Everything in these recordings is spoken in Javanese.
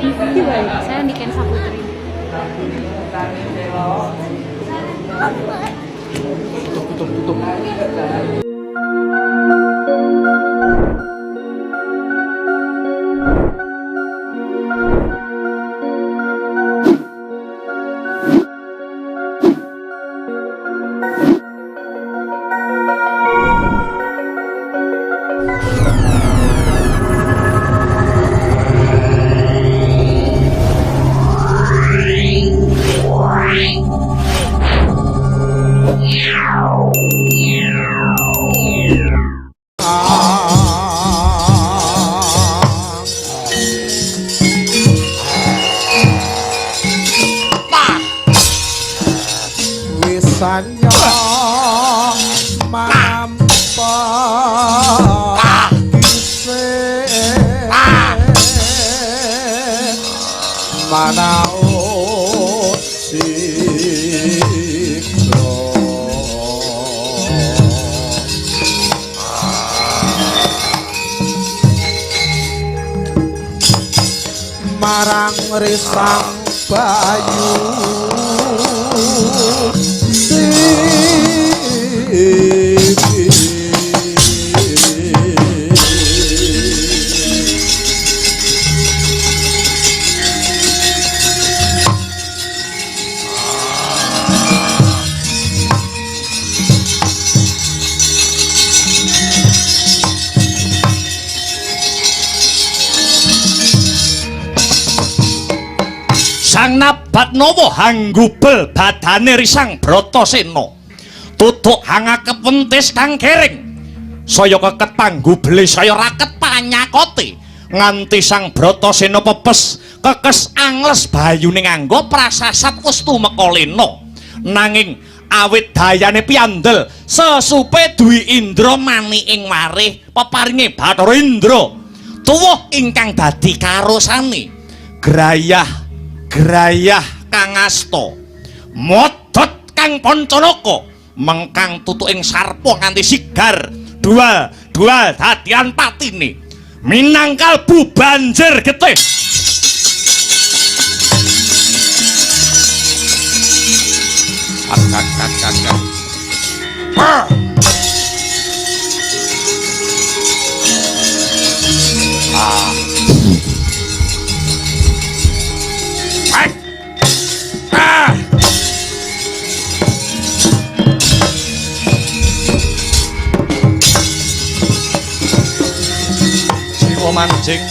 Saya Niken Saputri. Tutup, tutup. Wisanya mampa dhisik manaut sikra marang risang bayu Sang Nabatnawa hanggubel badane Risang Bratasena. Tutuk hangakep wentis kang kering. Saya keket panggubele saya raket panyakote. Nganti Sang Bratasena pepes kekes angles bayune nganggo prasasat wis tumeka lena. Nanging awit dayane piandel sesupe Dwi Indra mani ing warih peparinge Bathara Indra. Tuwuh ingkang dadi karosane. Grayah grayah kang asta modhot kang pancanaka mengkang tutuking sarpa nganti sigar dual dual dadian patine minangkal bu banjir getih. Jiwa mancing.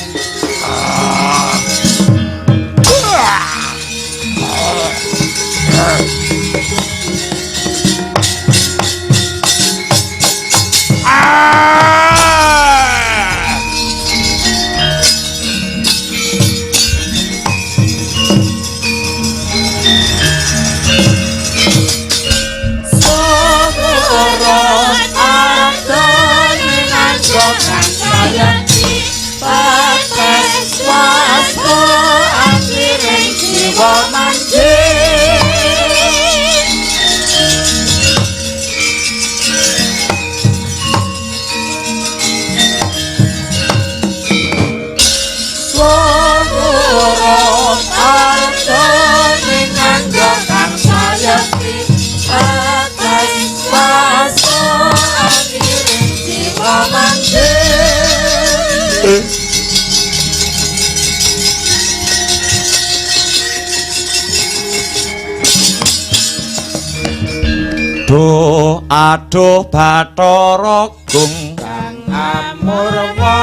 Duh aduh Bathara Gung kang amurwa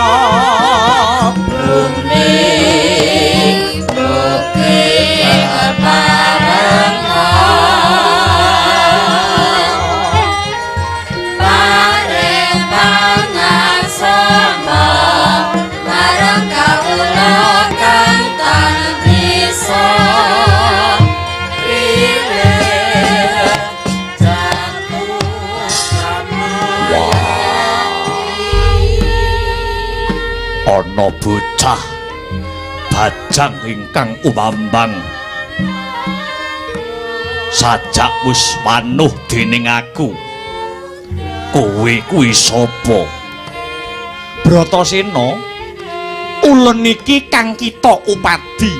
bumi bukti keparengan paring pangaksama marang kawula kang tan bisa. Ana bocah bajang ingkang umambang sajak wis wanuh dening aku. Kowe kuwi sapa? Bratasena Ulun niki kang kita upadi.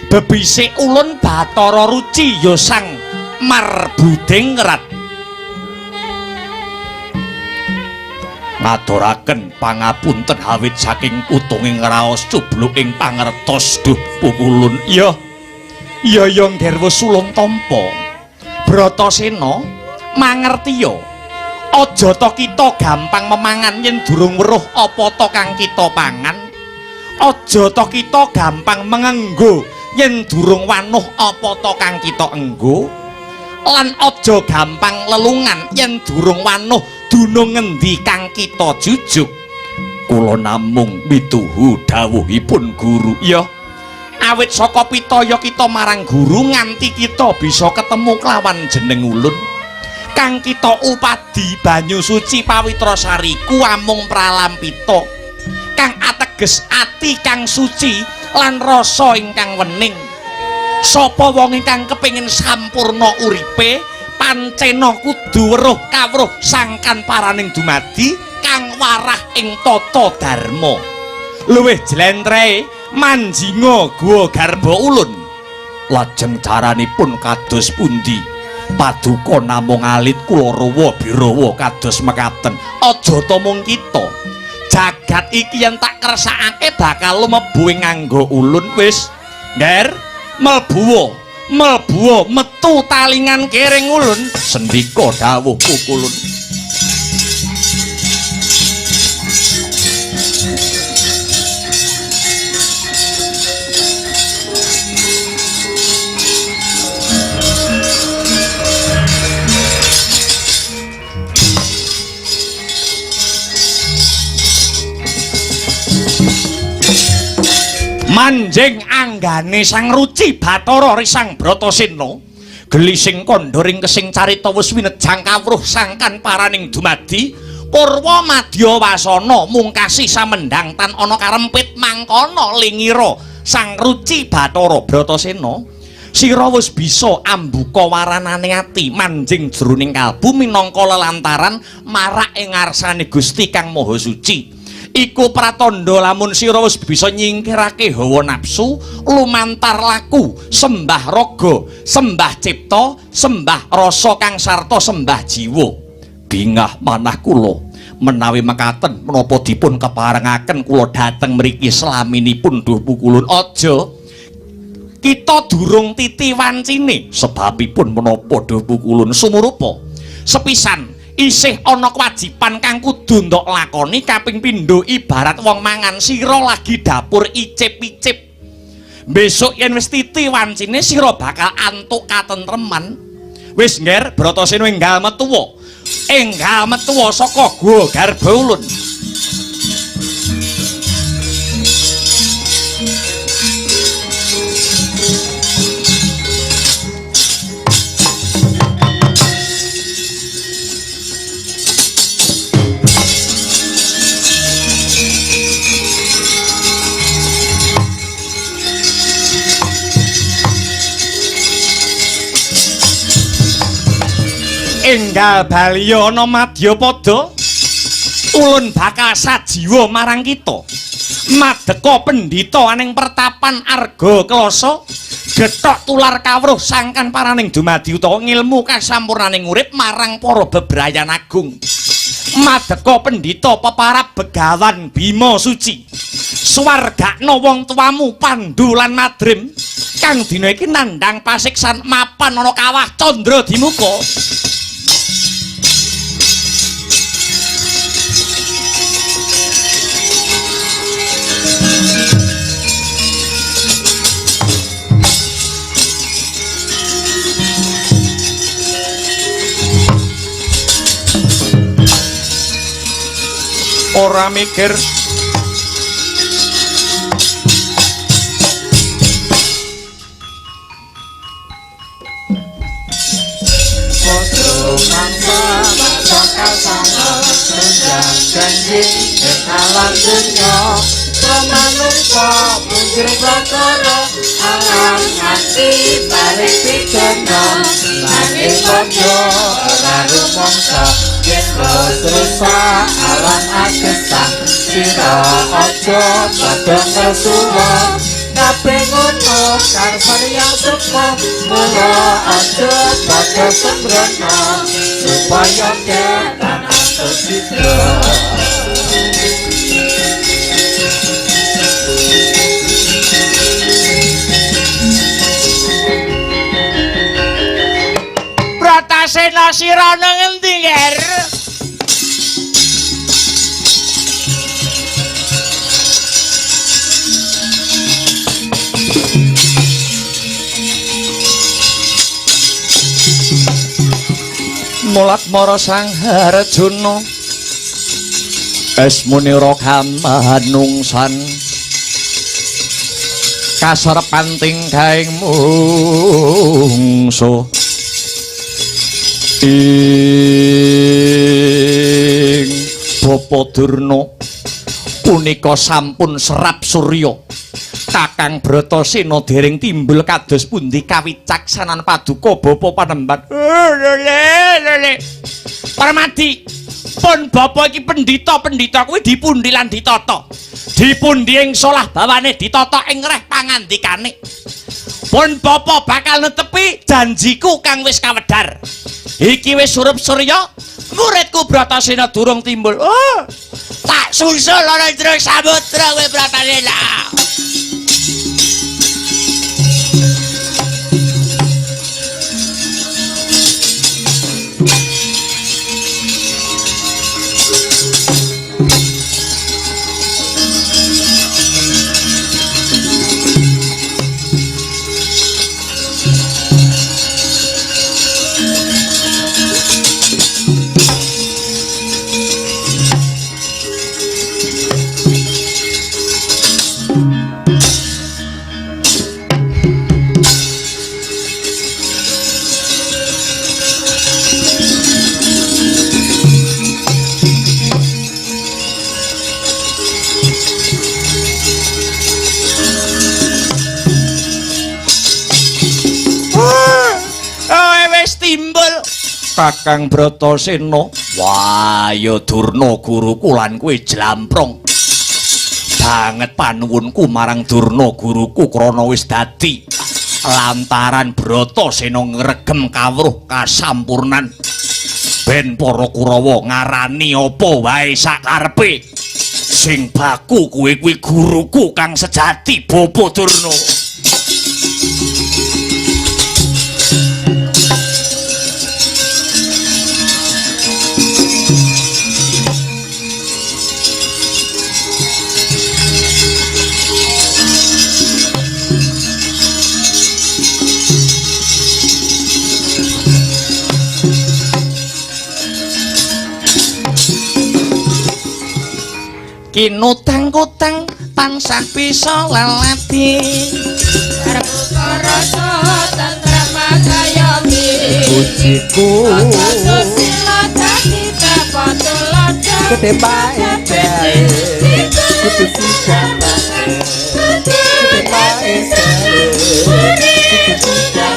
Bebisik ulun Bathara Ruci ya Sang Marbudingrat. Ngaturaken pangapunten awit saking utunging raos cubluking pangertos duh pukulun. Iya. Iya ya ngger wis ulun tampa. Bratasena mangertiya. Aja ta kita gampang memangan yen durung weruh apa ta kang kita pangan. Aja ta kita gampang mengenggo yen durung wanuh apa ta kang kita enggo. Lan aja gampang lelungan yen durung wanuh dunung ngendi kang kita jujuk. Kula namung mituhu dawuhipun guru. Iya. Awit saka pitaya kita marang guru nganti kita bisa ketemu kelawan jeneng ulun. Kang kita upadi banyu suci pawitra sariku amung pralampita kang ateges ati kang suci lan rasa ingkang wening. Sapa wong ingkang kepengin sampurna uripe pancena kudu weruh kawruh sangkan paraning dumadi kang warah ing tata dharma. Luwih jlentrehe manjinga guwa garba ulun. Lajeng caranipun kados pundi? Paduka namung alit kula rawa birawa kados mekaten. Aja ta mung kita. Jagat iki yen tak kersakake bakal lumebu ing nganggo ulun. Wis, Nger, mlebu. Mlebu metu talingan kering ulun. Sendika dawuh pukulun. Manjing anggane Sang Ruci Bathara Risang Bratasena gelising kandha ringkesing carita wis winejang kawruh sangkan paraning dumadi Purwa Madya Wasana mungkasi samendhang tan ana karempit mangkono lingira Sang Ruci Bathara Bratasena. Sira wis bisa ambuka waranane ati manjing jroning kalbu minangka lelantaran marak ing ngarsane Gusti Kang Maha Suci. Iku pratandha lamun sira wis bisa nyingkirake hawa nafsu lumantar laku sembah raga, sembah cipta, sembah rasa kang sarta sembah jiwa. Bingah manah kula menawi mekaten menapa dipun keparengaken kula dhateng mriki selaminipun duh pukulun. Aja kita durung titi wancine sebabipun menapa duh pukulun sumurupa. Sepisan isih ana kewajiban kang kudu ndok lakoni kaping pindho ibarat wong mangan sira lagi dapur icip-icip. Besok yen wis titi wancine sira bakal antuk katentreman. Wis ngger Bratasena enggal metuwa. Enggal metuwa saka guwa garba ulun. Enggal baliya ana madyapada ulun bakal sajiwa marang kita. Madeka pendhita aning pertapan Arga Klasa gethok tular kawruh sangkan paraning dumadi utawa ngilmu kasampurnaning urip marang para bebrayan agung. Madeka pendhita peparab Begawan Bima Suci. Swargakna wong tuamu Pandu lan Madrim kang dina iki nandhang pasiksan mapan ana kawah Candra Dimuka. Ora mikir padha mangsa bakal sanga gonjang ganjing ing alam dunya manungsa punjul perkara alam nganti balik pidana nanging padha ora rumangsa yen wis rusak alam agesang. Sira aja padha ngersula kabeh ngono karsane yang sukma mula aja padha sembrono supaya ketan antuk citra. Bratasena sira nang endi, Nger? Mulat mara Sang Harjuna esmunira kamanungsan kaserepan tingkahing mungsuh ing Bapa Durna punika sampun serap surya. Kakang Bratasena dereng timbul kados pundi kawicaksanan paduka bapa panemban. Lele Permadi pun bapa iki pendhita-pendhita kuwi dipundi lan ditata. Dipundi ing solah bawane ditata ing reh pangandikane. Pun bapa bakal netepi janjiku kang wis kawedhar. Iki wis surup surya, muridku Bratasena durung timbul. Oh, tak susul ana jero samudra kowe Bratasena. Kakang Bratasena, wah ya Durna guruku lan kowe jlamprong. Banget panuwunku marang Durna guruku krana wis dadi lantaran Bratasena ngregem kawruh kasampurnan. Ben para Kurawa ngarani apa wae sakarepe. Sing baku kowe kuwi guruku kang sejati Bapa Durna. Kinutang-kutang tansah bisa lelati arep rasa tentrem kayomi pujiku susila dadi tepatulada gede pae kudu siap gede pae kudu siap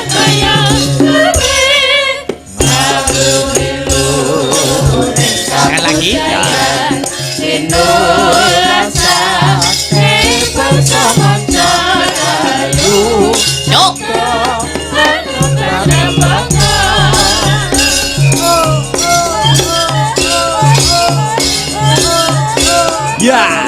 sekali lagi ya. Ya.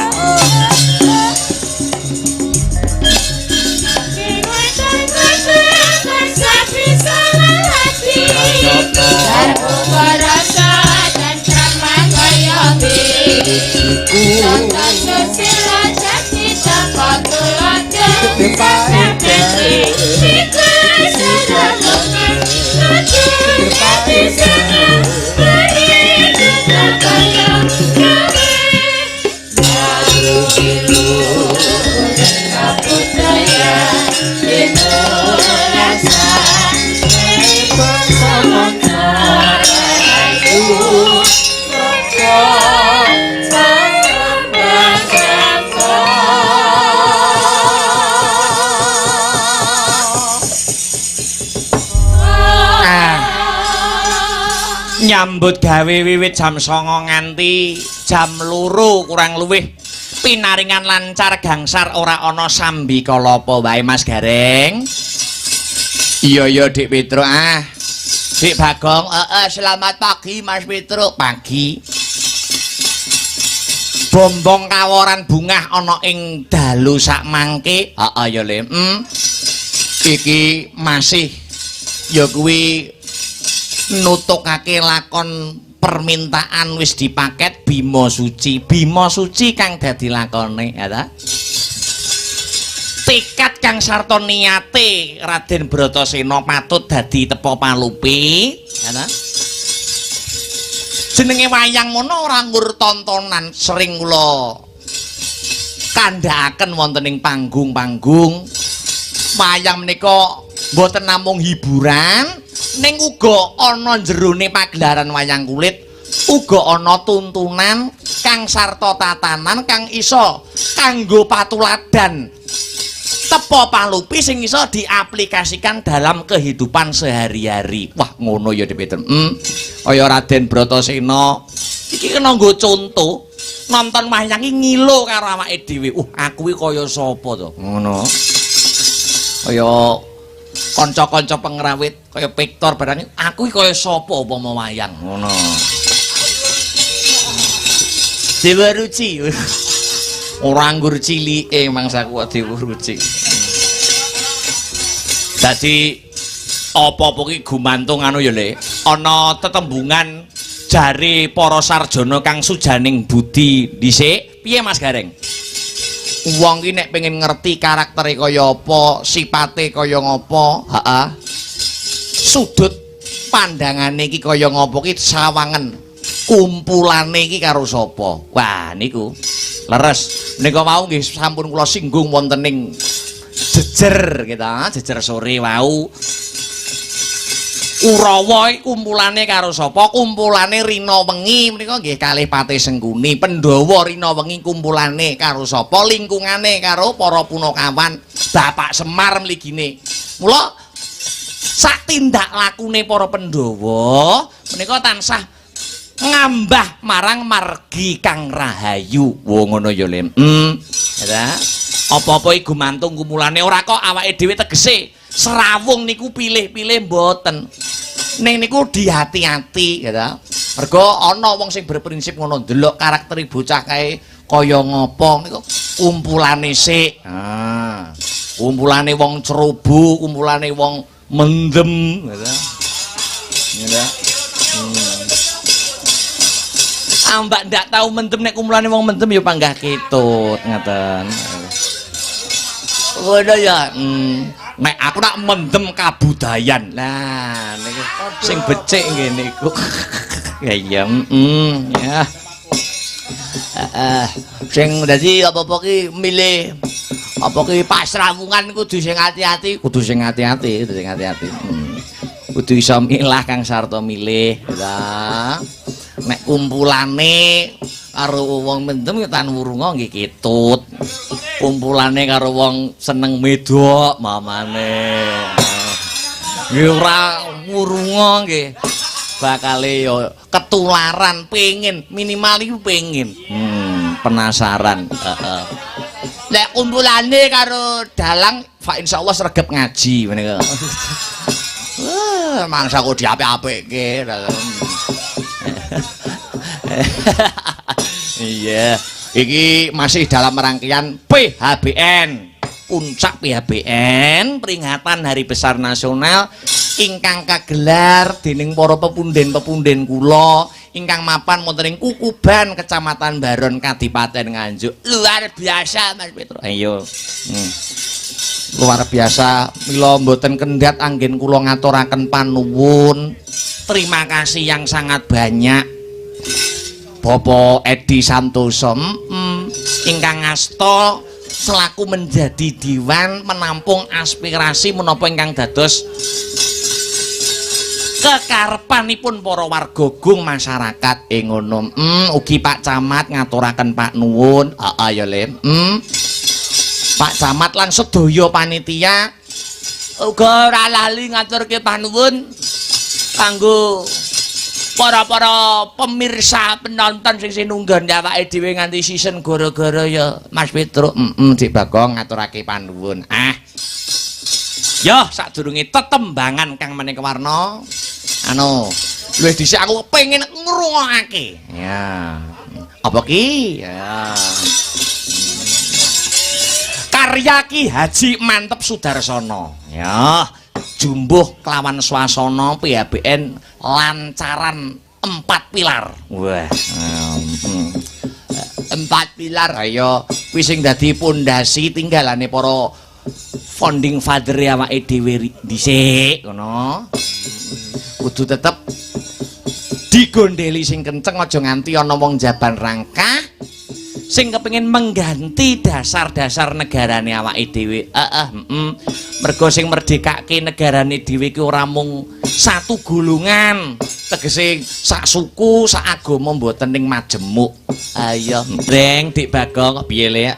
Nyambut gawe wiwit jam 09.00 nganti jam 2 kurang luwih. Pinaringan lancar gangsar ora ana sambi kalapa wae Mas Gareng. Iya iya Dik Petro ah. Dik Bagong, heeh selamat pagi Mas Petro. Pagi. Bombong kaworan bungah ana ing dalu sakmangke. Heeh ya Le. Iki masih ya kuwi nutukake lakon permintaan wis dipaket Bima Suci. Bima Suci kang dadi lakone, ya ta? Tekad kang sarta niate Raden Bratasena patut dadi tepa palupi, ya ta? Jenenge wayang mono ora nggur tontonan, sering kula kandhakaken wonten ing panggung-panggung. Wayang menika mboten namung hiburan, ning uga ana jerone pagelaran wayang kulit, uga ana tuntunan kang sarta tatanan kang iso kanggo patuladan tepa palupi sing iso diaplikasikan dalam kehidupan sehari-hari. Wah, ngono ya Dik Peter. Kaya Raden Bratasena iki kena nggo conto nonton wayang iki ngilo karo awake dhewe. Aku iki kaya sapa to? Ngono. Kaya kanca-kanca pengrawit, kaya Victor barang, aku iki kaya sapa upama wayang ngono. Dewa Ruci. Ora nggur cilike mangsaku kok Dewa Ruci. Dadi apa-apa ki gumantung anu ya Le, ana tetembungan jare para sarjana kang sujaning budi dhisik. Piye Mas Gareng? Wong ki nek pengen ngerti karaktere kaya apa, sipate kaya ngopo, heeh. Sudut pandangane iki kaya ngopo ki sawangen kumpulane iki karo sapa. Wah niku leres. Menika wau nggih sampun kula singgung wonten ing jejer kita, jejer sore wau. Kurawa iki kumpulane karo sapa? Kumpulane Rina Wengi menika nggih kalih Patih Sengkuni. Pandhawa Rina Wengi kumpulane karo sapa? Lingkungane karo para punakawan Bapak Semar mligine. Mula sak tindak lakune para Pandhawa menika tansah ngambah marang margi kang rahayu. Wo ngono ya Le. Ya. Apa-apa iki gumantung kumpulane ora kok awake dhewe tegese serawung niku pilih-pilih mboten. Ning niku dihati-hati ya ta. Mergo ana wong sing berprinsip ngono ndelok karaktere bocah kae kaya ngopo niku kumpulane sik. Ah. Kumpulane wong ceroboh, kumpulane wong mendem ya ta. Ya ta. Ambak ndak tau mendem nek kumpulane wong mendem ya panggah ketut ngaten. Ngono ya. Nek aku nak mendem kabudayan. Lah niku sing becik nggih niku. Ya iya, ya. Heeh. Sing dadi apa-apa ki milih apa ki pasrawungan kudu sing ati-ati, kudu sing ati-ati, kudu sing ati-ati. Kudu iso milah kang sarta milih. Lah nek kumpulane karo wong mendem ya tan wurunga nggih ketut. Kumpulane karo wong seneng medok mamane. Nggih ora wurunga nggih. Bakale ya ketularan pengin, minimal iku pengin. Penasaran. Heeh. Nek kumpulane karo dalang fa insyaallah sregep ngaji menika. Mangsa kok diapik-apikke. Iya, iki masih dalam rangkaian PHBN, puncak PHBN, peringatan Hari Besar Nasional ingkang kagelar dening para pepunden-pepunden kula ingkang mapan wonten ing Kukuban, Kecamatan Baron, Kadipaten Nganjuk. Luar biasa Mas Petro. Ayo. Luar biasa, mila mboten kendhat anggen kula ngaturaken panuwun. Terima kasih yang sangat banyak Bapak Edi Santoso ingkang ngasta selaku menjadi dewan menampung aspirasi menapa ingkang dados kekarepanipun para warga gung masyarakat ing ngono. Ugi Pak Camat ngaturaken Pak nuwun. Heeh ya Le. Pak Camat lan sedaya panitia uga ora lali ngaturke panuwun kanggo Para-para pemirsa penonton sing sinunggon awake dhewe nganti season gara-gara ya Mas Petruk. Heeh, Dik Bagong ngaturake panuwun. Ah. Yo, sadurunge tetembangan kang maneka warna. Anu, luwih dhisik aku kepengin ngrungokake. Ya. Apa ki? Ya. Karya Ki Haji Manteb Sudarsono. Ya, jumbuh kelawan swasana PHBN lancaran 4 pilar. Wah, 4 pilar ayo kuwi sing dadi pondasi tinggalane para founding father awake dhewe dhisik ngono. Kudu tetep digondeli sing kenceng, aja nganti ana wong jaban rangkah sing kepengin mengganti dasar-dasar negarane awake dhewe. Heeh, heeh. Mergo sing merdekake negarane dhewe ki ora mung satu golongan, tegese sak suku, sak agama mboten ning majemuk. Ayo, Breng, Dik Bagong, piye le?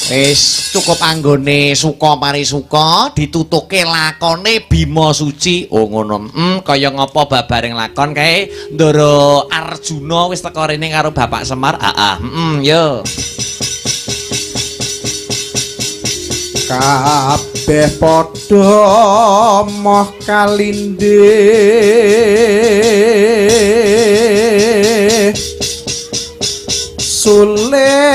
Wis cukup anggone suka parisuka ditutuke lakone Bima Suci. Oh ngono. Kaya ngapa babaring lakon kae Ndara Arjuna wis teka rene karo Bapak Semar. Heeh, yo. Kabeh padha moh kalindih sulistya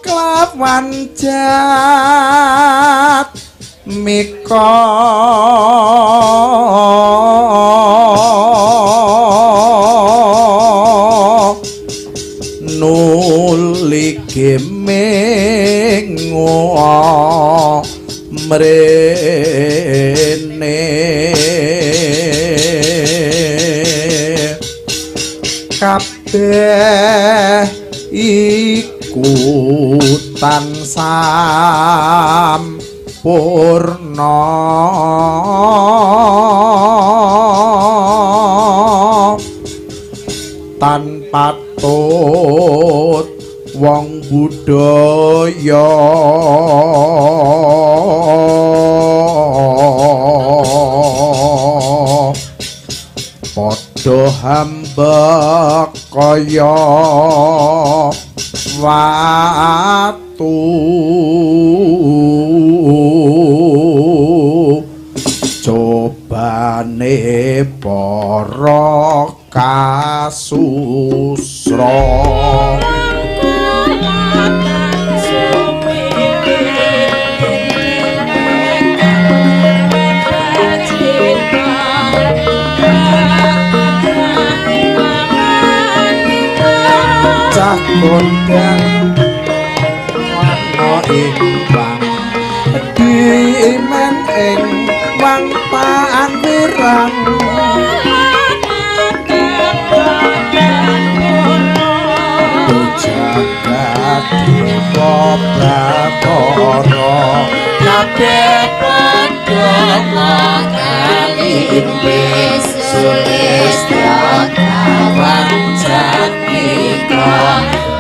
klawan jat mika nuli gemengo mrene kabeh iku tansah sampurna tan patut wong budaya padha hambek kaya watu cobane para kasusra. Cah kondang ana ing wang dimen ing wang panirang jagat dewa Bathara kabeh padha kalimbe sulistya kawan jatmika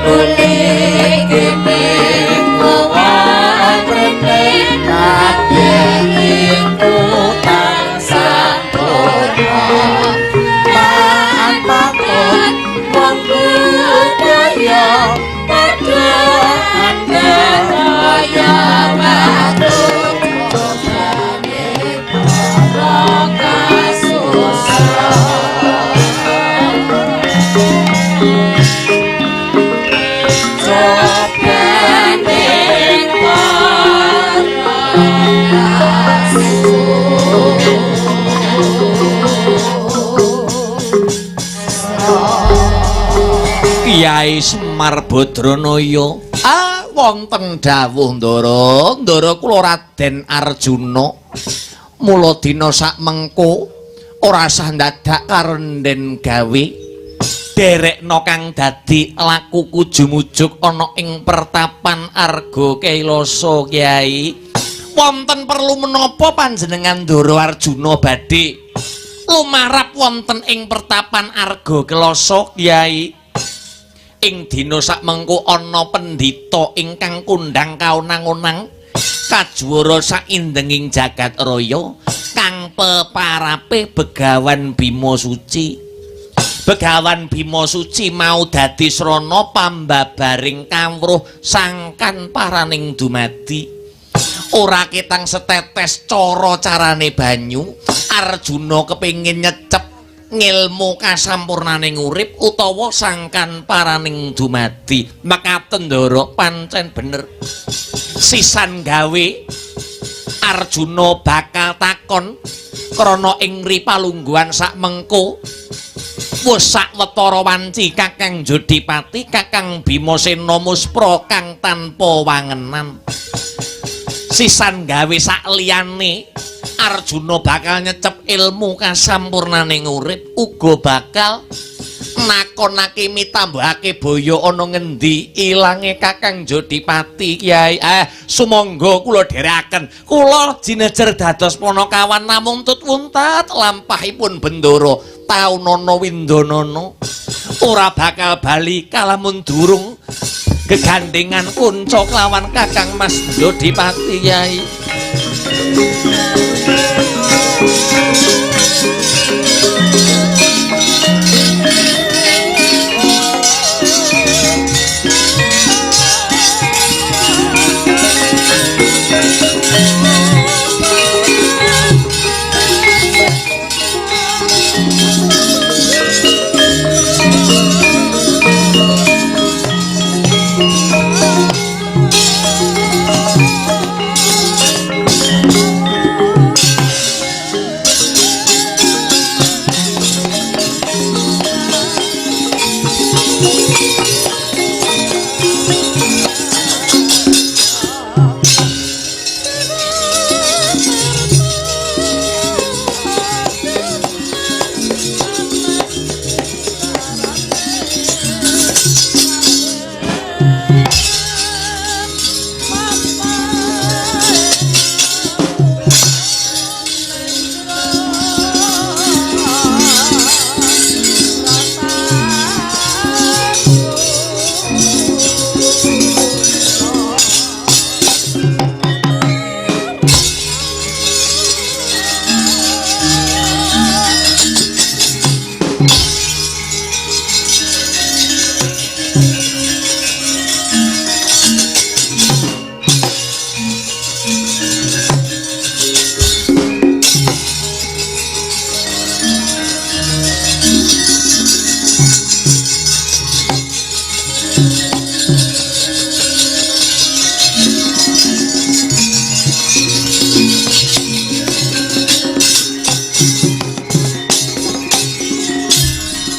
nuli gemeng waprene kabeh iku tansah purna tan patut wong budaya padha andhar kaya watu cobane para kasusra. Cobane para kasusra. Kyai Semar Badranaya. Ah, wonten dawuh Ndara, Ndara kula Raden Arjuna. Mula dina sak mengko ora sah ndadak karenden gawe derekna kang dadi laku kujumujuk ana ing pertapan Arga Kailasa Kyai. Wonten perlu menapa panjenengan Ndara Arjuna badhe lumarap wonten ing pertapan Arga Kailasa Kyai? Ing dina sakmengko ana pendhita ingkang kondhang kaonang-onang kajuwara saindenging jagat raya kang peparape Begawan Bima Suci. Begawan Bima Suci mau dadi srana pambabaring kawruh sangkan paraning dumadi. Ora ketang setetes cara carane banyu, Arjuna kepengin nyecep ngilmu kasampurnaning urip utawa sangkan paraning dumadi. Mekaten ndara pancen bener. Sisan gawe Arjuna bakal takon krana ing ripalungguhan sak mengko wis sawetara wanci Kakang Jodipati Kakang Bimasena muspra kang tanpa wangenan. Sisan gawe sak liyane Arjuna bakal nyecep ilmu kasampurnaning urip, uga bakal nakonake mitambahake boyo ana ngendi ilange Kakang Jodipati. Kyai, sumangga kula dherekaken. Kula jinejer dados panakawan namung tut wuntat lampahipun Bendara taunana windanana ora bakal bali kalamun durung gegandhengan kunca kelawan Kakang Mas Jodipati. Kyai,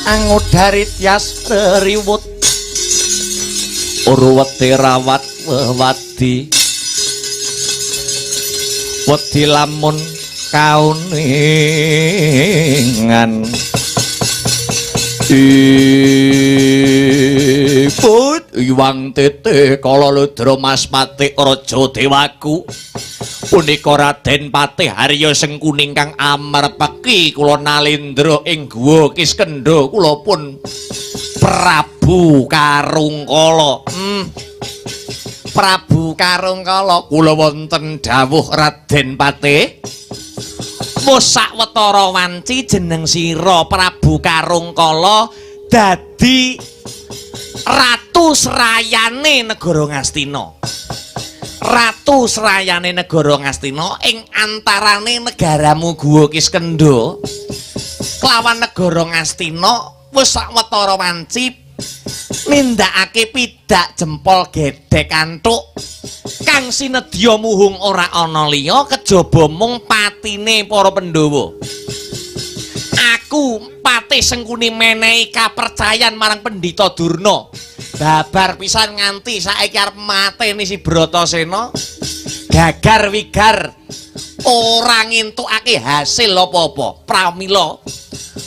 Angodarityas riwut urwete rawat wewadi wedi lamun kauningan iput iwang tete kala ludra Mas Patih Raja Dewaku punika Raden Patih Harya Sengkuni kang amerpeki kula nalendra ing Guwa Kiskendha kula pun Prabu Karungkala. Prabu Karungkala kula wonten dawuh Raden Patih. Wis sawetara wanci jeneng sira Prabu Karungkala dadi ratu srayane negara Ngastina. Ratu srayane negara Ngastina ing antarane negaramu Guwa Kiskendha kelawan negara Ngastina wis sawetara wanci nindakake pidak jempol gedhek antuk kang sinedya muhung ora ana liya kejaba mung patine para Pandhawa. Aku Patih Sengkuni menehi kapercayan marang Pendhita Durna. Babar pisan nganti saiki arep mateni si Bratasena. Gagar wigar ora ngentukake hasil apa-apa. Pramila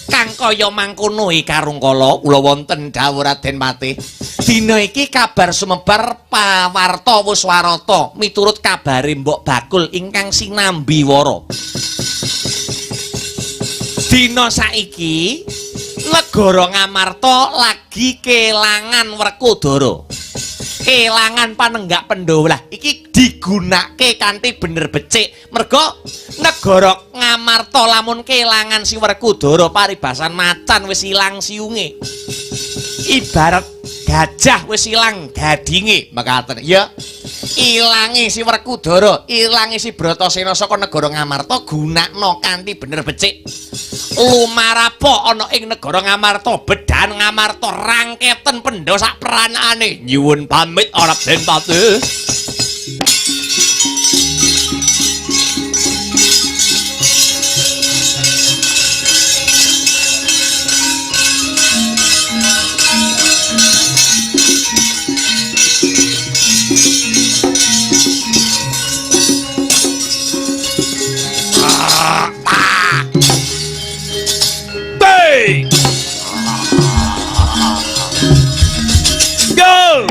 kang kaya mangkono iki Karungkala kula wonten dawuh Raden Patih. Dina iki kabar sumebar pawarta wis warata miturut kabare Mbok Bakul ingkang sinambi wara. Dina saiki negara Ngamarta lagi kelangan Werkudara. Kelangan panenggak Pandhawa lah iki digunake kanthi bener becik. Merga negara Ngamarta lamun kelangan si Werkudara paribasan macan wis ilang siunge. Ibarat gajah wis ilang gadinge mekaten. Ya. Ilange si Werkudara, ilange si Bratasena saka negara Ngamarta gunakno kanthi bener becik. Lumarapa ana ing negara Ngamarta, bedan Ngamarta rangketen pendha sak peranane. Nyuwun pamit Raden Patih. Go!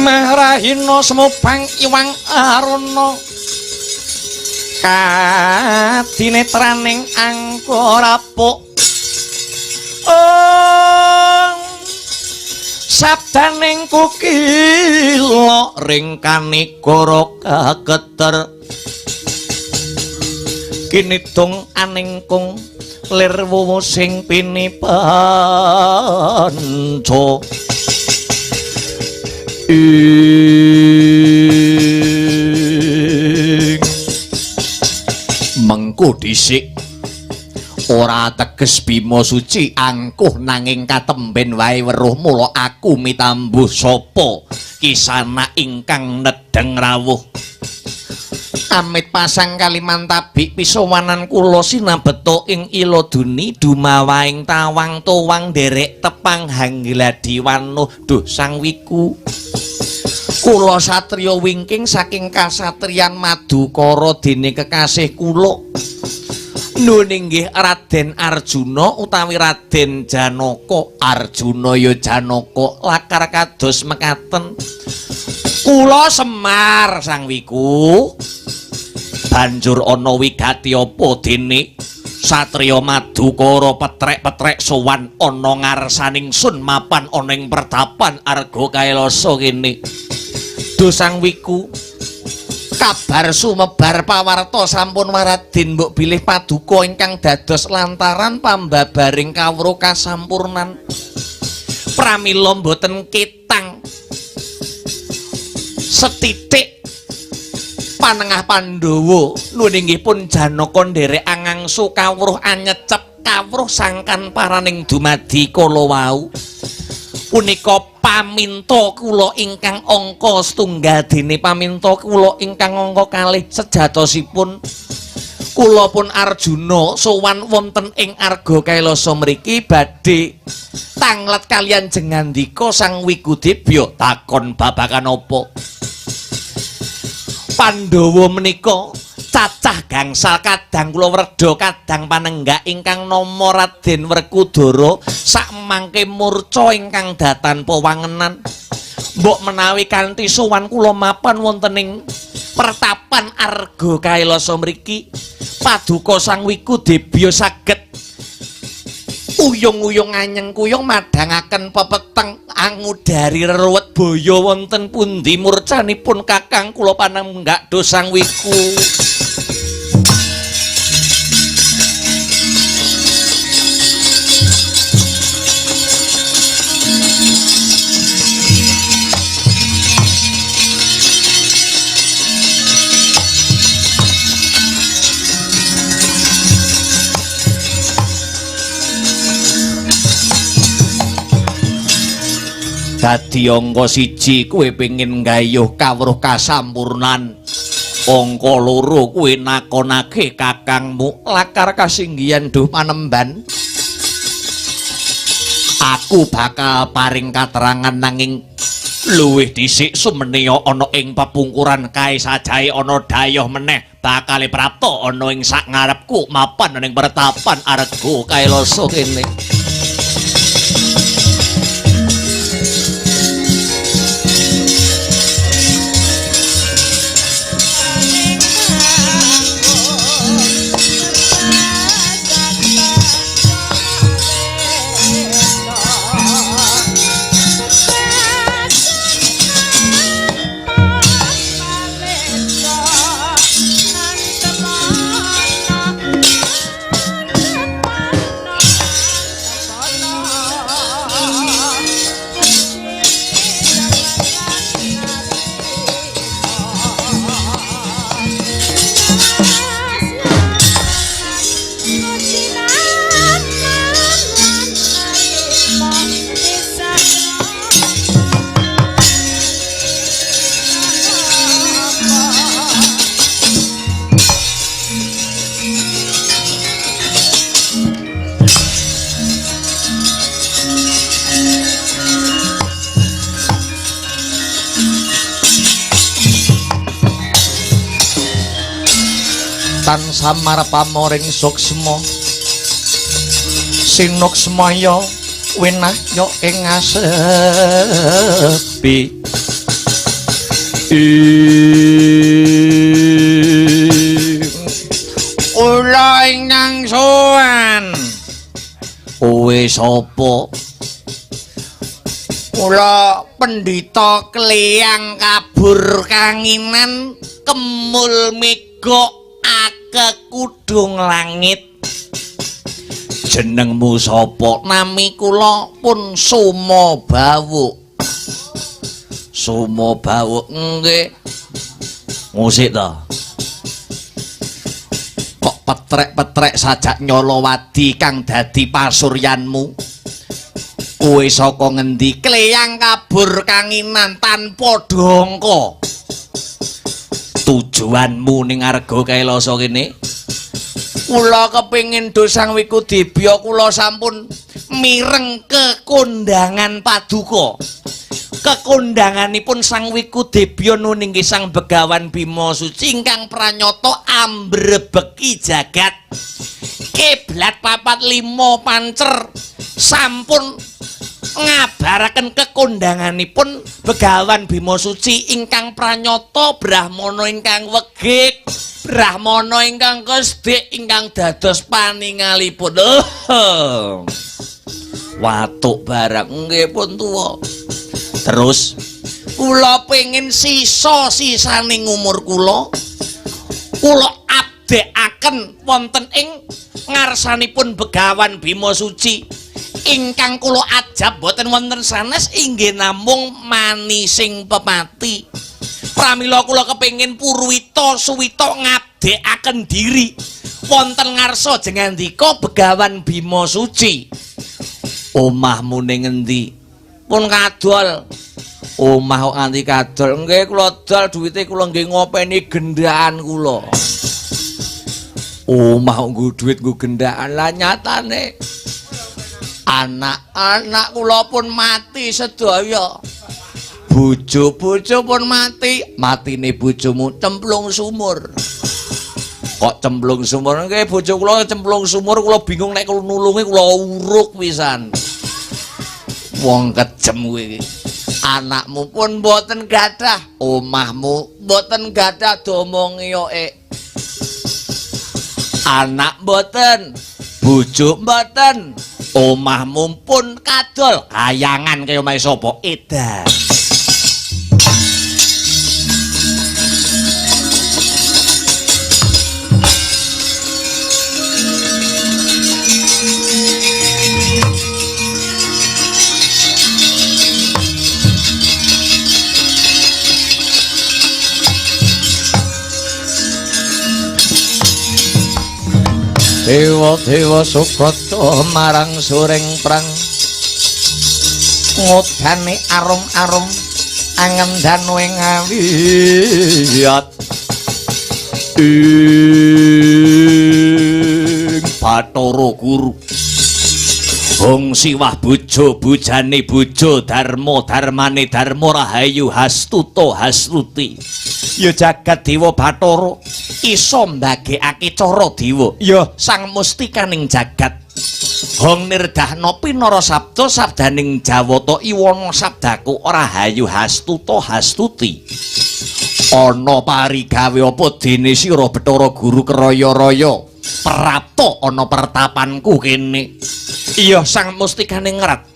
Mahrahina semupang iwang aruna kadinetraning angka rapuk ong sabdaning kukila ring kanigara kaketer kinidung aningkung lir wuwu sing pinipanca ing mengko dhisik ora teges Bima Suci angkuh nanging katemben wae weruh mula aku mitambuh sapa kisana ingkang nedheng rawuh amit pasang kalimantabik pisowanan kula sinabeta ing iladuni dumawaing tawang towang nderek tepang hanggladi wanuh duh sang wiku. Kula satriya wingking saking kasatriyan Madukara dene kekasih kula. Nun inggih Raden Arjuna utawi Raden Janaka. Arjuna ya Janaka lakar kados mekaten. Kula Semar sang wiku. Banjur ana wigati apa dene satriya Madukara petrek-petrek sowan ana ngarsaning sun mapan ana ing pertapan Arga Kailasa kene. Duh sang wiku, kabar sumebar pawarta sampun waradin mbok bilih paduka ingkang dados lantaran pambabaring kawruh kasampurnan. Pramila mboten ketang setitik panengah Pandhawa nuwun inggih pun Janaka nderek angangsu kawruh anyecep kawruh sangkan paraning dumadi kala wau. Punika paminta kula ingkang angka setunggal dene paminta kula ingkang angka kalih sejatosipun kula pun Arjuna sowan wonten ing Arga Kailasa mriki badhe tanglet kaliyan jengandika Sang Wigudibya takon babagan apa. Pandhawa menika cacah gangsal kadang kula werda kadang panenggak ingkang nama Raden Werkudara sakmangke murca ingkang datan pewangenan. Mbok menawi kanthi sowan kula mapan wonten ing pertapan Arga Kailasa mriki paduka Sang Wigudibya saged uyung-uyung anyeng kuyung madhangaken pepeteng angudari reruwet boyo wonten pundi murcanipun kakang kula panenggak do Sang Wiku. Dadi angka 1 kowe pengin nggayuh kawruh kasampurnan. Angka 2 kowe nakonake kakangmu lakar kasinggihan duh panemban. Aku bakal paring katerangan nanging luwih dhisik sumeneya ana ing pepungkuran kae sajae ana dayoh meneh bakale prapta ana ing sak ngarepku mapan ning pertapan Arga Kailasa kene. Tan samar pamoring suksma sinuksmaya winahya ing asepi. Ula ingkang sowan. Kowe sapa? Kula pendhita Kleyang kabur kanginan kemul mega kekudung langit. Jenengmu sapa? Nami kula pun Sumabawuk. Sumabawuk nggih. Ngusik ta? Kok petrek-petrek sajak nyolowadi kang dadi pasuryanmu? Kowe saka ngendi? Kleyang kabur kanginan tanpa dongko. Tujuanmu ning Arga Kailasa kene? Kula kepengin dosang Wikudebya, kula sampun mireng kekondangan paduka. Kekondanganipun Sang Wikudebya nuninggi Sang Begawan Bima Suci ingkang pranyata ambrebeki jagat. Kiblat 4 5 pancer sampun ngabaraken kekondanganipun Begawan Bima Suci ingkang pranyata brahmana ingkang wegik, brahmana ingkang kesdik ingkang dados paningalipun. Watuk barang nggih pun tuwa. Terus kula pengin sisa-sisaning umur kula, kula abdekaken wonten ing ngarsanipun Begawan Bima Suci. Ingkang kula ajab boten wonten sanes inggih namung manising pepati. Pramila kula kepengin purwita suwita ngabdekaken diri wonten ngarsa jengandika Begawan Bima Suci. Omahmu ning ngendi? Pun kadol. Omah kok nganti kadol? Nggih kula dol duwite kula nggih ngopeni gendaan kula. Omah kok nggo dhuwit nggo gendaan, lah nyatane anak-anak kula pun mati sedaya. Bojo-bojo pun mati. Matine bojomu cemplung sumur. Kok cemplung sumur? Nggih bojo kula cemplung sumur, kula bingung nek kula nulungi kula uruk pisan. Wong kejem kowe iki. Anakmu pun mboten gadah, omahmu mboten gadah domongi yoke. Anak mboten, bojo mboten, omahmu pun kadol. Kayangan kaya omahe sapa? Edan. Dewa-dewa sukata marang sureng prang Ngodane arum-arum angendanu ing awiyat ing Bathara Guru. Hong siwah bojo bojane bojo dharma dharmane dharma rahayu hastuta hastuti. Ya jagat dewa Bathara iso mbagekake cara dewa. Ya sang mustikaning jagat. Hong nirdahna pinara sabda sabdaning Jawata iwana sabdaku rahayu hastuta hastuti. Ana parigawe apa dene sira Bathara Guru keraya-raya prapta ana pertapanku kene. Iya sang mustikane ngrat.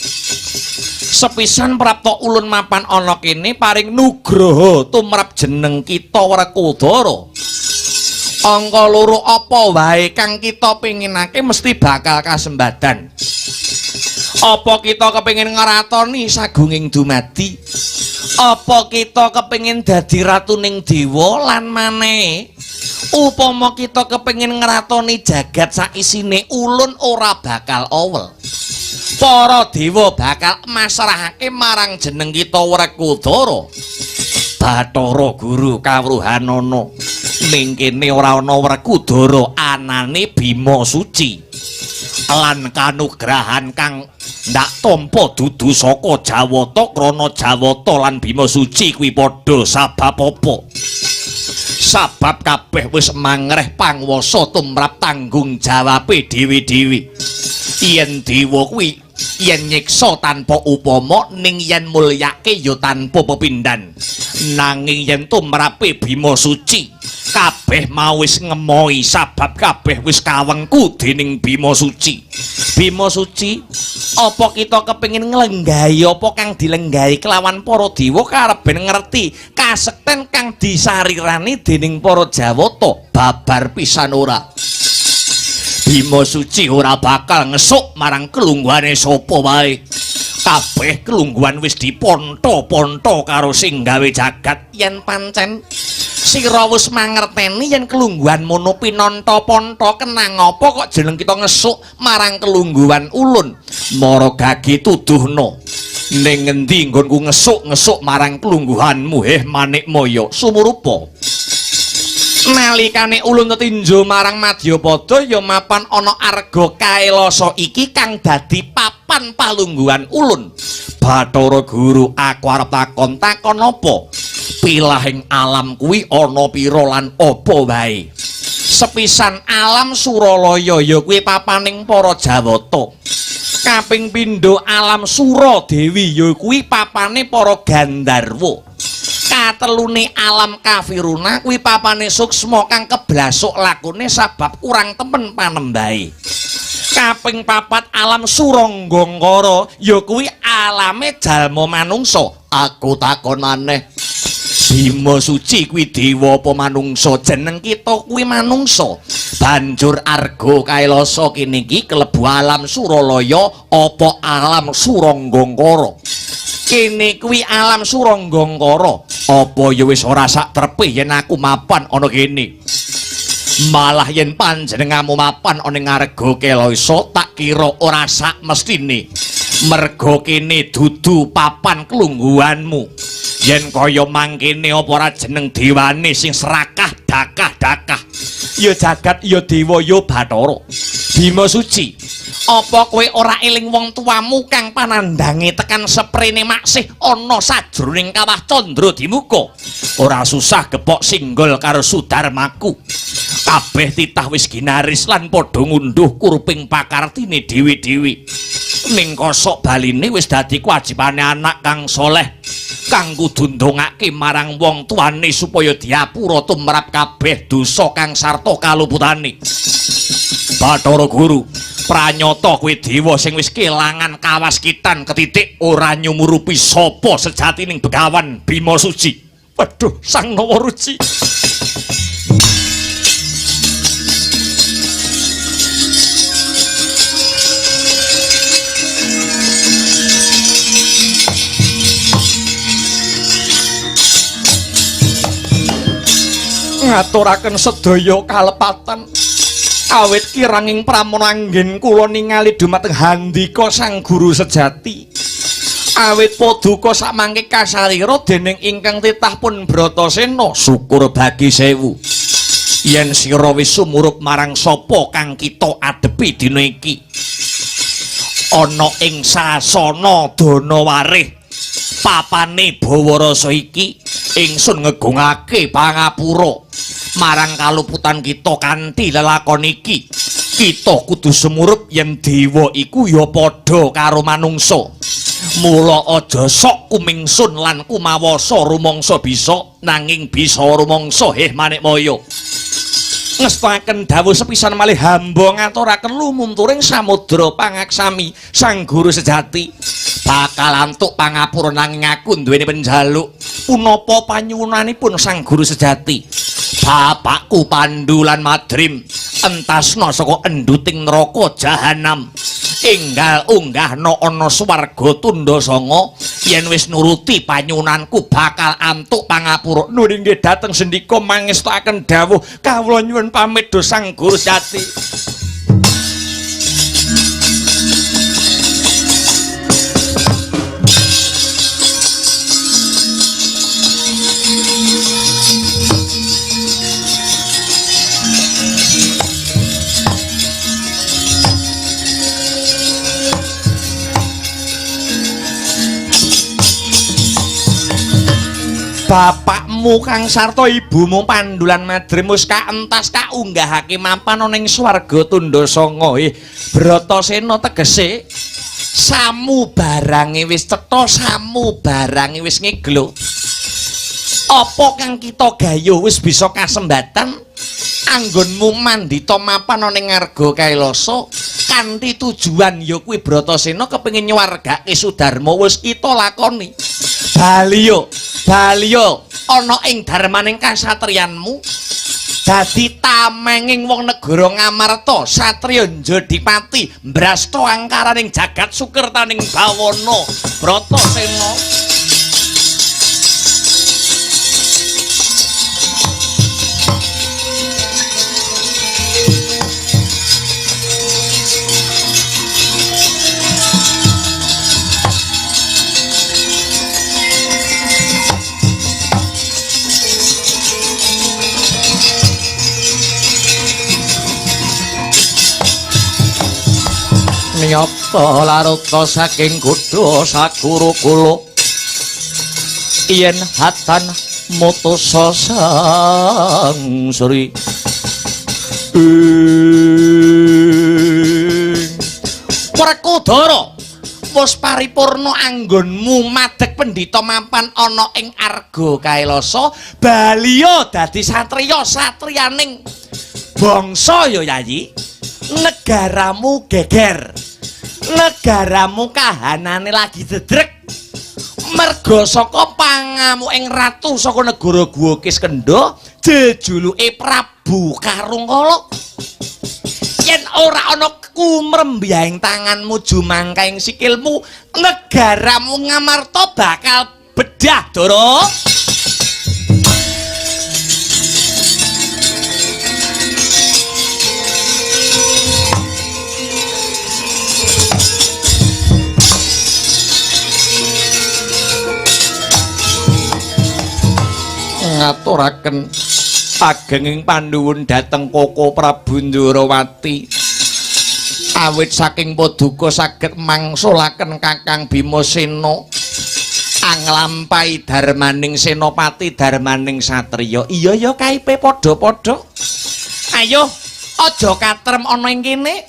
Sepisan prapta ulun mapan ana kene paring nugraha tumrap jeneng kita Werkudara. Angka loro apa wae kang kita pinginake mesti bakal kasembadan. Apa kita kepengin ngratoni sagunging dumadi? Apa kita kepengin dadi ratuning dewa lan manehe? Upama kita kepengin ngratoni jagat saisine ulun ora bakal owel. Para dewa bakal masrahake marang jeneng kita Werkudara. Bathara Guru kawruhanana ning kene ora ana Werkudara, anane Bima Suci. Lan kanugrahan kang ndak tampa dudu saka Jawata krana Jawata lan Bima Suci kuwi padha sabab apa? Sabab kabeh wis mangreh panguwasa tumrap tanggung jawabe dhewe-dhewe. Yen dewa kuwi yen nyiksa tanpa upama, ning yen mulyake ya tanpa pepindhan. Nanging yen tumrape Bima Suci kabeh mau wis ngemoi sabab kabeh wis kawengku dening Bima Suci. Bima Suci, apa kita kepengin nglenggahi apa kang dilenggahi kelawan para dewa karep ben ngerti kasekten kang disarirani dening para Jawata babar pisan ora? Bima Suci ora bakal ngesuk marang kelungguhane sapa wae. Kabeh kelungguhan wis diponto-ponto karo sing gawe jagat. Yen pancen sira wis mangerteni yen kelungguhan mono pinonto-ponto, kenang apa kok jeneng kita ngesuk marang kelungguhan ulun? Mara gage tuduhno ning ngendi nggonku ngesuk-ngesuk marang kelungguhanmu, heh Manikmaya sumurupa. Nalikane ulun tetinjo marang Madyapada ya mapan ana arga Kailasa iki kang dadi papan palungguhan ulun. Bathara Guru, aku arep takon, takon apa? Pilahing alam kuwi ana pira lan apa wae? Sepisan alam Suralaya ya kuwi papaning para Jawata. Kaping pindho alam Suradewi ya kuwi papane para Gandharwa. Katelune alam Kafiruna kuwi papane Suksma kang keblasuk lakune sabab kurang temen panembahe. Kaping papat alam Suranggangkara ya kuwi alame jalma manungsa. Aku takon maneh, Bima Suci kuwi dewa apa manungsa? Jeneng kita kuwi manungsa. Banjur arga Kailasa kene iki kelebu alam Suralaya apa alam Suranggangkara? Kene kuwi alam Suranggangkara. Apa ya wis ora sak trepe yen aku mapan ana kene? Malah yen panjenenganmu mapan ana ing arga Kailasa tak kira ora sak mestine. Merga kene dudu papan kelungguhanmu. Yen kaya mangkene apa ora jeneng dewane sing serakah dakah-dakah? Ya jagat ya dewa ya Bathara. Bima Suci, apa kowe ora eling wong tuamu kang panandange tekan seprene maksih ana sajroning kawah Candra Dimuka? Ora susah gepok singgol karo Sudarmaku. Kabeh titah wis ginaris lan padha ngunduh kuruping pakartine dhewe-dhewe. Ning kosok baline wis dadi kewajibane anak kang soleh kang kudu ndongake marang wong tuane supaya diapura tumrap kabeh dosa kang sarta kaluputane. Bathara Guru, pranyata kowe dewa sing wis kelangan kawaskitan ketitik ora nyumurupi sapa sejatining Begawan Bima Suci. Waduh, Sang Nawaruci. Ngaturaken sedaya kalepatan awit kiranging pramana anggen kula ningali dumateng handika sang guru sejati. Awit paduka samangke kasarira dening ingkang titah pun Bratasena syukur bagi sewu. Yen sira wis sumurup marang sapa kang kita adepi dina iki. Ana ing sasana dana warih papane bawa rasa iki ingsun ngegungake pangapura marang kaluputan kita kanthi lelakon iki. Kita kudu sumurup yen dewa iku ya padha karo manungsa. Mula aja sok kumingsun lan kumawasa rumangsa bisa nanging bisa rumangsa heh manikmaya. Ngestakaken dawuh sepisan malih hamba ngaturaken lumunturing samudra pangaksami sang guru sejati. Bakal antuk pangapura nanging aku duweni penjaluk. Punapa panyuwunanipun sang guru sejati? Bapakku Pandu lan Madrim entasna saka enduting neraka jahanam. Enggal unggahna ana swarga tundha sanga yen wis nuruti panyuwunanku bakal antuk pangapura. Nuwun inggih dhateng sendika mangestakaken dawuh kawula nyuwun pamit do sang guru sejati. Bapakmu kang sarta ibumu Pandu lan Madrim wis kaentas kaunggahake mapan ana ing swarga tundha sanga. Bratasena tegese samu barange wis cetha, samu barange wis ngeglo. Apa kang kita gayuh wis bisa kasembatan anggonmu mandhita mapan ana ing ngarga Kailasa kanthi tujuan ya kuwi Bratasena kepengin nyuwargake Sudarma wis kita lakoni. Baliyo baliyo ana ing darmaning kasatriyanmu dadi tamenging wong negara Ngamarta satriya Njodipati mbrasta angkaraning jagat sukertaning bawana Bratasena. Niyata laruta saking kudha sakurukula yen hatan mutusa sang Sri Werkudara wis paripurna anggonmu madeg pendhita mapan ana ing Arga Kailasa baliya dadi satriya satriyaning bangsa ya Yayi. Negaramu geger, negaramu kahanane lagi dedrek merga saka pangamuking ratu saka negara Guwa Kiskendha jejuluke Prabu Karungkala. Yen ora ana kumrembyaing tanganmu jumangkaing sikilmu, negaramu Ngamarta bakal bedah, Dara. Ngaturaken agenging panuwun dhateng Koko Prabu Ndorowati. Awit saking paduka saged mangsulaken Kakang Bimasena anglampahi darmaning senopati darmaning satriya. Iya ya kaipe padha-padha. Ayo aja katrem ana ing kene.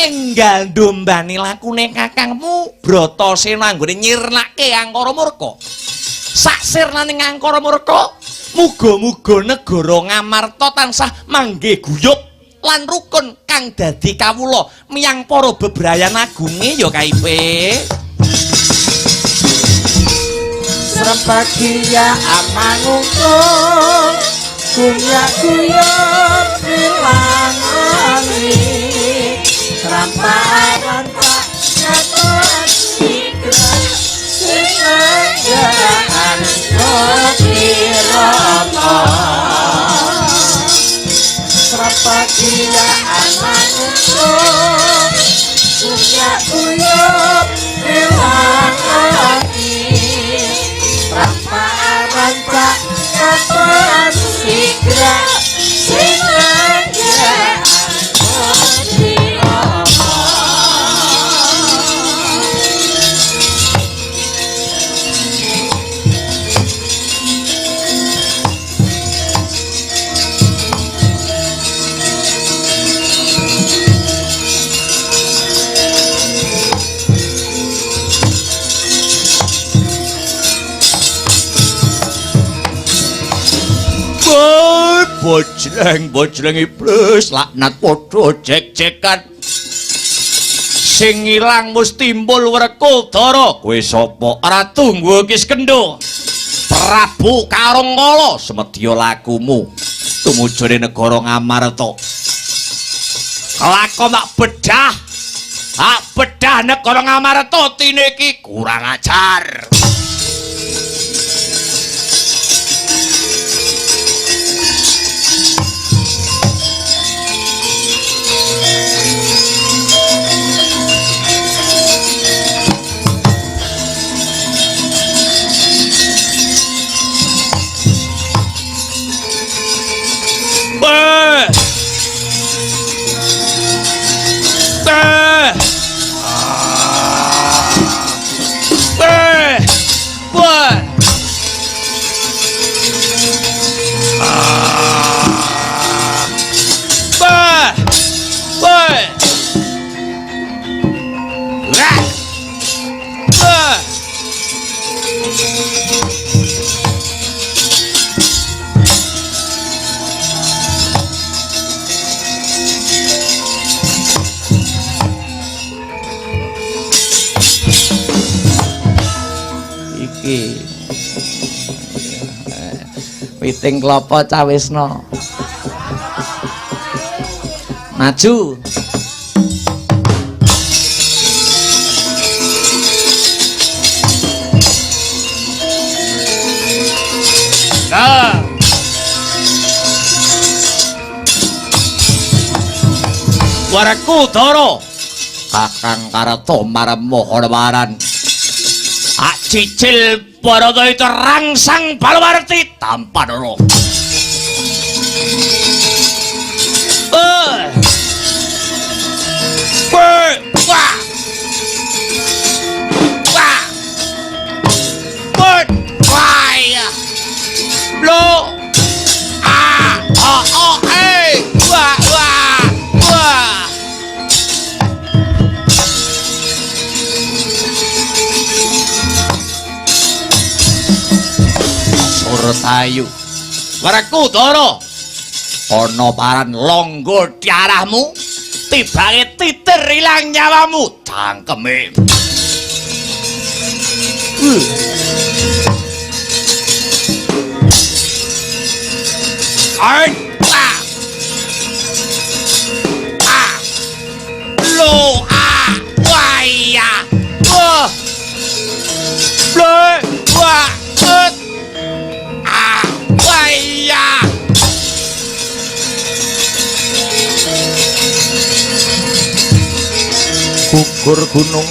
Enggal ndombani lakune kakangmu Bratasena anggone nyirnake Angkara Murka. Sak sirnaning Angkara Murka, muga-muga negara Ngamarta tansah manggih guyub lan rukun kang dadi kawula miyang para bebrayan agunge ya kaipe. Srepagia amangungkung gumyak guyub wilangani ramparan tak nyaton sikra sinanggaan kirama. Srepagia amangungkung gumyak guyub ngelakoni rancak kapan sigra sing langgeng. Bojleng, bojleng iblis, laknat padha jek-jekan. Sing ilang wis timbul Werkudara. Kowe sapa? Ratu nggo Kiskendha. Prabu Karongkala, semedya lakumu tumujune negara Ngamarta. Kelakon tak bedah. Tak bedah negara Ngamarta tine iki kurang ajar. Iki witing klopo cawisna maju. Nah. Werkudara Kakang Karta marmohon waran. Ak cicil Baratayuda rangsang Balawarti tampanana. Wah. Wah. Wah. Lo. A. O. O. E. Wah. Wah. Wah. Surtayu Werkudara ana paran longgo diarahmu tibake titir ilang nyawamu cangkeme. Ai a a lo a wa ya wa le wa et a wa ya. Gugur gunung